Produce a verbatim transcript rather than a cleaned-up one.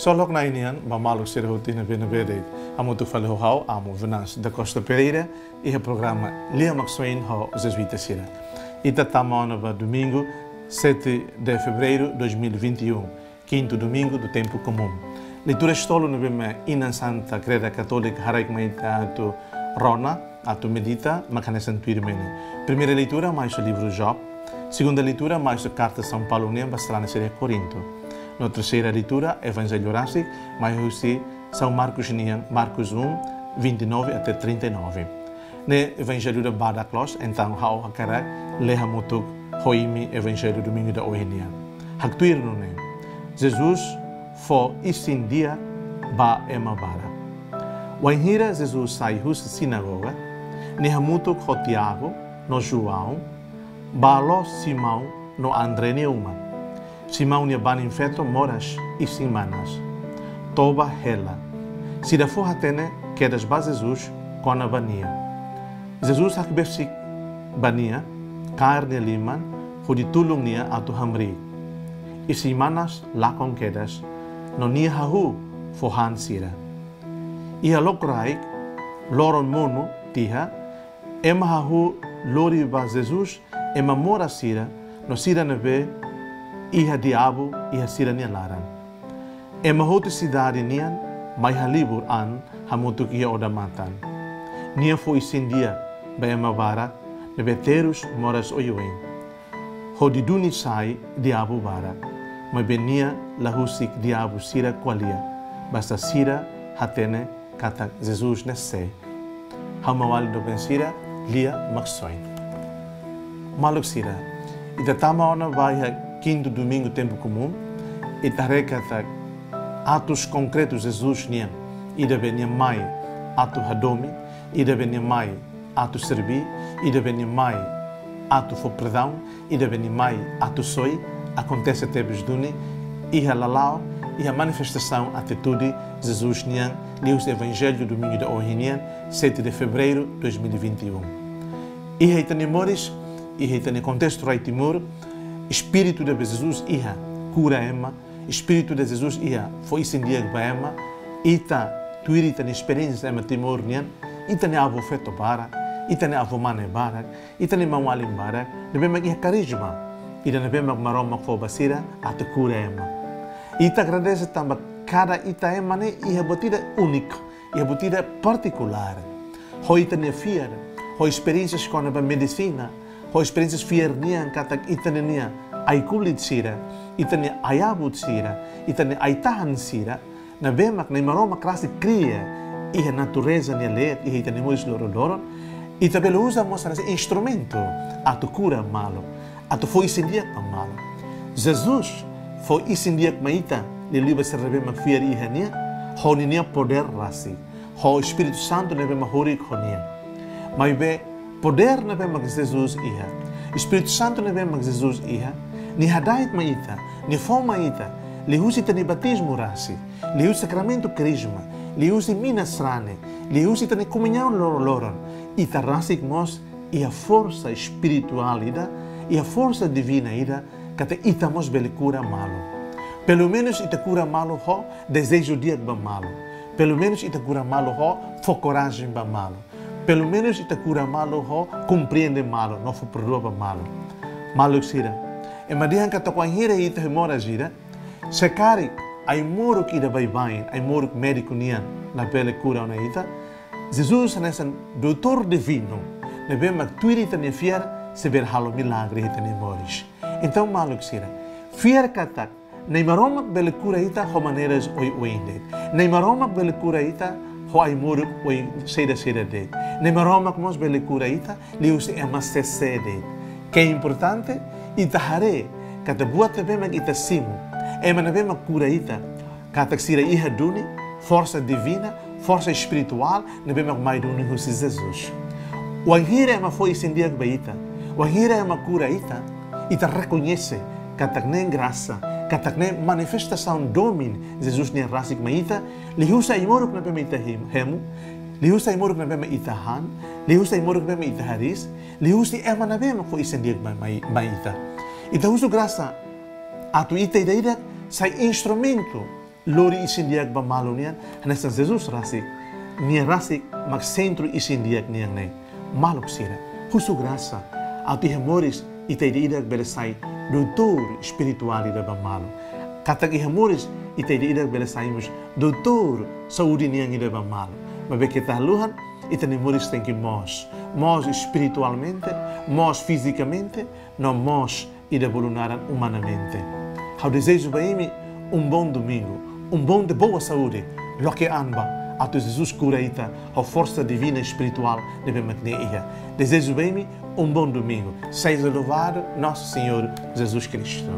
Ksolok Na'i nian ba maluk sira hotu iha ne'ebé-ne'ebé de'it. Hamutuk fali ho ha'u, Amo Venâncio da Costa Pereira, iha programa Lia Maksoin ho Jesuita sira. Ita tama ona ba domingu, sete de fevereiro dois mil e vinte e um, quinto domingo do tempo comum. Leitura tolu ne'ebé mak Inan Santa Kreda Katólika haraik mai ita atu rona, atu medita, mak hanesan tuirmai ne'e. Primeira leitura mai husi livru Job. Segunda leitura mai husi karta São Paulo nian ba sarani sira Korinto. No terseira leitura, Evanjellu rasik mai husi São Marcos nian, Marcos um, vinte e nove até trinta e nove. Ne'e evanjellu ida badak loos, entaun ha'u hakarak lee hamutuk ho imi Evanjellu domingu ida ohin nian. Haktuir nune'e: Jesus fó isin-di'ak ba ema barak. Wainhira Jesus sai husi sinagoga, nia hamutuk ho Tiago no João, bá loos Simão no André nia uma. Simão nia banin-feto moras isin-manas. Toba hela. Sira fó-hatene kedas ba Jesus kona-ba nia. Jesus hakbesik ba nia, kaer nia liman, hodi tulun nia atu hamriik. Isin-manas lakon kedas, no nia hahú fó han sira. Iha lokraik, loron monu tiha, ema hahú lori ba Jesus ema moras sira, no sira ne'ebé iha diabu iha sira-nia laran. Ema hotu sidade nian mai halibur an hamutuk iha odamatan. Nia fó isin-di'ak ba ema barak ne'ebé terus moras oioin, hodi duni sai diabu barak. Maibé nia la husik diabu sira ko'alia, basta sira hatene katak Jesus ne'e sé. Ha'u-nia maluk doben sira, Lia Maksoin. Maluk sira, ita tama ona ba iha kintu domingu tempu komún, ita haree katak atus konkretu Jesus nian, ida be nia mai atu hadomi, ida be nia mai atu serbí, ida be nia mai atu fó perdaun, ida be nia mai atu soi, akontese tebes duni, iha lala'ok, iha manifestasaun atitude Jesus nian, liuhusi Evanjellu domingu ida ohin nian, sete de fevereiro dois mil e vinte e um. Iha ita-nia moris, iha ita-nia kontestu rai Timor, espíritu ida be Jesus iha kura ema, espíritu ida Jesus iha fó isin-di'ak ba ema, ita tuir ita-nia esperiénsia ema Timor nian, ita-nia avó-feto barak, ita-nia avó-mane barak, ita-nia maun-alin barak ne'ebé mak iha karizma ida ne'ebé mak Maromak fó ba sira atu kura ema. Ita agradese tanba kada ita ema ne'e iha buat ida úniku, iha buat ida partikulár. Ho ita-nia fiar, ho esperiénsia kona-ba medisina, ho esperiénsia fiar nian katak ita-nia ai-kulit sira, ita-nia ai-abut sira, ita-nia ai-tahan sira, ne'ebé mak Na'i Maromak rasik kria iha natureza nia leet, iha ita-nia moris loron-loron, ita bele uza mós hanesan instrumentu atu kura malu, atu fó isin-di'ak ba malu. Jesus fó isin-di'ak mai ita, liuliu ba sira ne'ebé mak fiar iha nia, ho ninia podér rasik, ho Espíritu Santu ne'ebé mak horik ho nia. Maibé podér ne'ebé mak Jesus iha, Espíritu Santu ne'ebé mak Jesus iha, nia hada'et mai ita, nia fó mai ita, liuhusi ita-nia batizmu rasik, liuhusi sakramentu karizma, liuhusi mina sarani, liuhusi ita-nia komuñaun loron-loron, ita rasik mós iha forsa espirituál ida, iha forsa divina ida, katak ita mós bele kura malu. Pelumenus ita kura malu ho dezeju di'ak ba malu. Pelumenus ita kura malu ho fó korajen ba malu. Pelumenus ita kura malu ho komprende malu, no fó perdua ba malu. Maluk sira, ema dehan katak wainhira ita iha moras ida, se karik ai-moruk ida baibain, ai-moruk médiku nian labele kura ona ita, Jesus hanesan doutór divinu ne'ebé mak tuir ita-nia fiar sei bele halo milagre iha ita-nia moris. Entaun maluk sira, fiar katak Na'i Maromak bele kura ita ho maneiras oioin de'it. Na'i Maromak bele kura ita ho ai-moruk oin saida-saida de'it. Na'i Maromak mós bele kura ita liuhusi ema sé-sé de'it. Ke importante ita haree katak buat ne'ebé mak ita simu, ema ne'ebé mak kura ita, katak sira iha duni forsa divina, forsa espirituál ne'ebé mak mai duni husi Jesus. Wainhira ema fó isin-di'ak ba ita, wainhira ema kura ita, ita rekoñese katak ne'e grasa, katak ne'e manifestasaun domin Jesus nian rasik mai ita, liuhusi ai-moruk ne'ebé mak ita hem-, hemu, liuhusi ai-moruk ne'ebé mak ita han, liuhusi ai-moruk ne'ebé mak ita hariis, liuhusi ema ne'ebé mak fó isin-di'ak mai, mai, mai ita. Ita husu grasa atu ita ida-idak sai instrumentu lori isin-di'ak ba malu nian, hanesan Jesus rasik. Nia rasik mak sentru isin-di'ak nian ne'e. Maluk sira, husu grasa, atu iha moris ita ida-idak bele sai doutór espirituál ida ba malu. Katak iha moris ita ida-idak bele sai mós doutór saúde nian ida ba malu. Maibé keta haluha, ita-nia moris tenke moos. Moos espiritualmente, moos fizikamente, no moos ida bolu naran umanamente. Ha'u dezeja ba imi um bom domingo, um bom de boa saúde. Loke an ba, atu Jesus kura ita ho forsa divina espirituál ne'ebé mak nia iha. Dezeja ba imi um bom domingo. Seja louvado nosso Senhor Jesus Cristo.